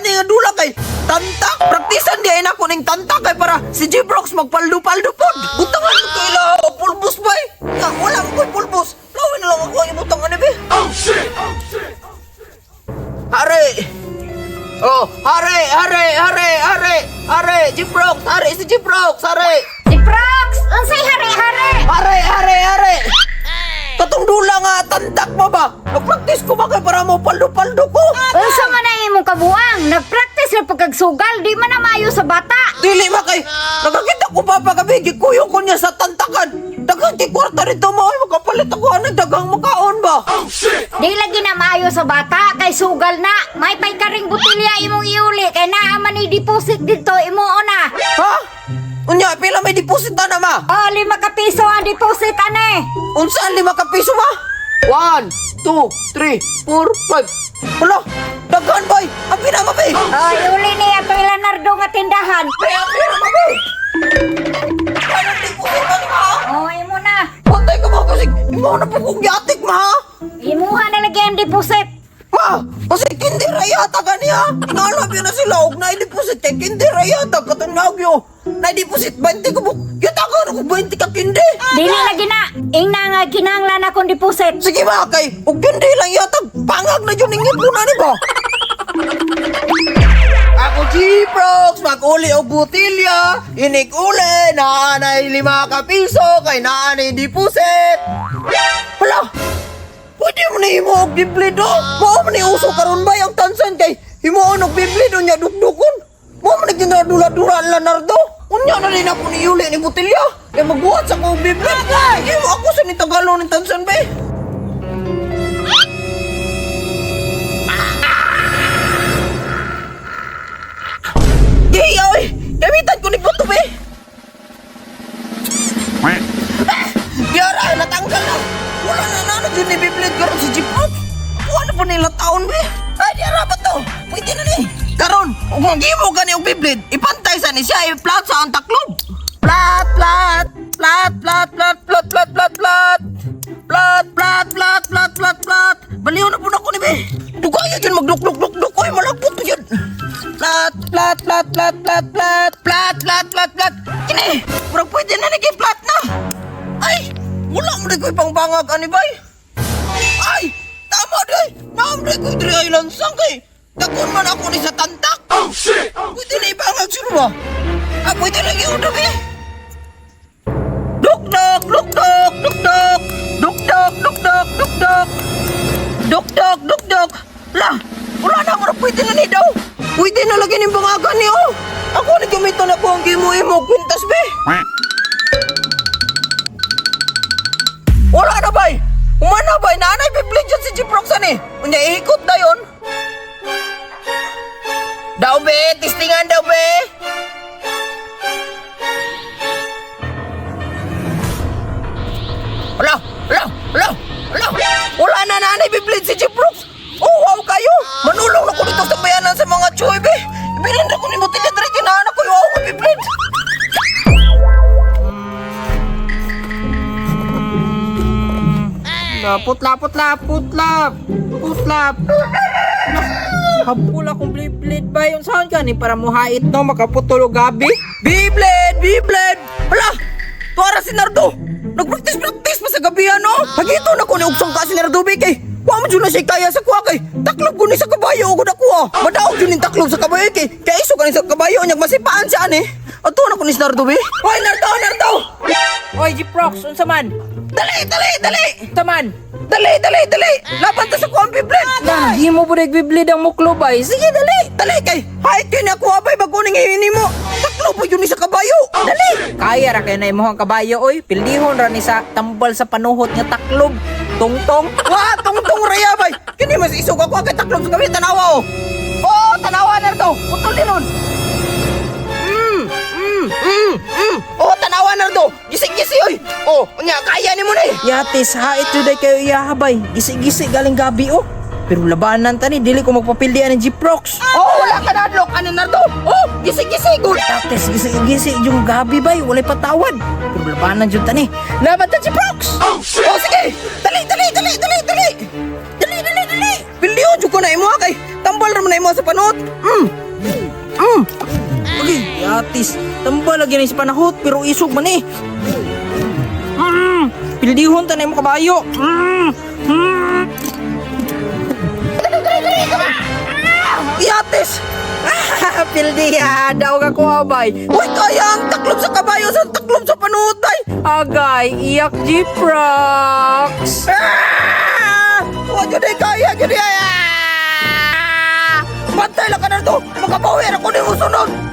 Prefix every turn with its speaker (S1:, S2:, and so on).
S1: ni nga dula kay tantak. Praktisan di ay nako ning tantak kay para si G-Brox magpaldo-paldo pod. Butangan mo to ila o pulbos bay. Nga wala mo ko'y pulbos. Lawin na lang ako ang ibutang ani be. Oh shit. Oh shit. Hare. Oh, hare, hare, hare, hare, hare, G-Brox, hare si G-Brox, hare.
S2: Si Prox! Unsay hare-hare?
S1: Hare, hare, hare. Katong dula nga tantak mo ba? Nagpraktis ko ba kay para mo paldo-paldo ko?
S2: Unsa man ang imong kabuang? Nagpractice ra pagkagsugal, di man na maayo sa bata.
S1: Dili ba kay nakakita ko pa pagabi gikuyong ko niya sa tantakan. Daghang kay kwarta rito mo ay makapalit ako ani daghang makaon ba?
S2: Di lagi na maayo sa bata kay sugal na. May pay karing botelya imong iuli kay naa man ni deposit dito imo na.
S1: Ha? Unya pila may deposit na ma?
S2: Oh, 5 ka piso ang deposit ane.
S1: Unsa ang 5 ka piso ma? 1 2 3 4 5. Hala, daghan bay. Ang pinama bay.
S2: Oh, iuli niya to Leonardo nga tindahan.
S1: Bay ang pinama bay. Anong deposit na ni ma?
S2: Oh, imo na.
S1: Patay ka mo kasi imo na po kong yatik ma.
S2: Imuha na lagi ang deposit.
S1: Ma, kasi kindi rayata gani ha. Inaalab yun na sila og na-deposit kay kindi rayata katong nagyo. Na-deposit 20 ko buk. Kita ka na ko 20 ka kindi.
S2: Dili lagi na. Ingna nga kinahanglan akong deposit.
S1: Sige ma kay og kindi lang yata pangag na jud ning na ni ba. Ako G-Prox, mag-uli og botilya, inig-uli, naanay 5 ka piso, kay naanay deposit. Hala, pwede mo na himo og Beyblade oh. Mao man ni uso karon bay ang tansan kay himuon og Beyblade unya dukdukon. Mao man ni dula-dula ang Leonardo. Unya na din ako ni Yuli ni botilya. Kay magbuhat sa kong Beyblade. Himo ako sa ni Tagalog ni tansan bay. Gay, oy! Gamitan ko ni buto be. Ah! Yara, natanggal na. Wala na na na ni Beyblade karon si Jeep. Kuha na po nila taon be. Ay, di ara ba to? Pwede na ni. Karon, kung maghimo ka ni og Beyblade, ipantay sa ni siya, i-flat sa ang taklob. Flat, flat, flat, flat, flat, flat, flat, flat, flat. Flat, flat, flat, flat, flat, flat. Baliw na po na ko ni be. Dugaya dyan magduk-duk-duk-duk. Oy, malagpot ko dyan. Flat, flat, flat, flat, flat, flat, flat, flat, flat, flat. Kini, murag pwede na ni kay flat na. Ay, wala mo rin ko'y pangbangag ani bay. Ay, tama day. Naam day ko'y diri ay lansang kay. Dakon man ako ni sa tantak. Oh shit. Pwede na ibangag sino ba? Ah, pwede na yung eh. Duk duk duk duk duk duk duk duk duk duk duk duk duk duk duk duk. La, wala na murag pwede na ni daw. Pwede na lagi ning bangagan ni oh. Ako ni gamiton ako ang gimo-imo kwintas be. Wala na bay! Umana bay! Naanay bibli dyan si Jeep Roxan eh! Unya, ihikot na yon. Daw be! Tistingan daw be! Wala! Wala! Wala! Wala! Wala na naanay bibli si Jeep Rox! Oh, wow kayo! Manulong na ko dito sa bayanan sa mga choy be! Ibilin na ko ni Mutilya Dre, kinaanak ko yung ako biblid!
S3: Putla, putla, putla, putla. Habol akong Beyblade ba? Yung saan ka ni para muhait no, makaputol og gabi.
S1: Beyblade! Beyblade! Hala! Tuara si Nardo! Nagpractice-practice pa sa gabi ano? Pagito na ko ni Ugsong ka si Nardo be kay. Wa man jud na siya kaya sa kuha kay. Taklob ko ni sa kabayo ug nakuha. Madaog jud ning taklob sa kabayo kay. Kay iso ka ni sa kabayo nya masipaan siya ani. Ato na ko ni si Nardo be. Hoy Nardo, Nardo!
S3: Oy, G-Prox, unsa man?
S1: Dali, dali, dali!
S3: Unsa man?
S1: Dali, dali, dali! Laban ta sa kuha ang Beyblade!
S3: Lagi mo po Beyblade ang muklo ba?
S1: Sige, dali! Dali kay. Hayt kay na kuha bay bago ning hini mo. Taklob po jud ni sa kabayo. Dali!
S3: Kaya ra kayo na imong kabayo oy. Pildihon ra ni sa tambal sa panuhot nga taklob. Tungtong.
S1: Wah, tungtong raya bay. Kini mas isog ako kay taklob sa gabi tanawa oh. Oh, tanawa na to. Putol din nun. Oh, tanawa na to. Gising-gisi oy. Oh, unya kaya nimo na eh.
S3: Yatis, hait jud ay kayo iyahabay. Gisi-gisi galing gabi oh. Pero labanan tani, dili ko magpapildian ng G-Prox.
S1: Oh, wala ka na adlok ano Nardo. Oh, gising-gisi gud.
S3: Yatis, gisi-gisi yung gabi bay, walay patawad. Pero labanan jud tani. Laban ta G-Prox!
S1: Oh, sige. Dali, dali, dali, dali, dali. Dali, dali, dali. Pildiho jud ko na imo kay tambal ra man na imo sa
S3: sa panot. Okay, atis. Tambal lagi na sa panahot pero isog man eh. Pildihon ta na imo kabayo. Yatis! Pildi ah, daw ka ko abay.
S1: Uy, kaya ang taklob sa kabayo sa taklob sa panuot bay.
S3: Agay, iyak Jeprox.
S1: Ah! Wa jud ay kaya jud ay. Ah! Bantay lang ka na to. Makabawi ra ko nimo sunod.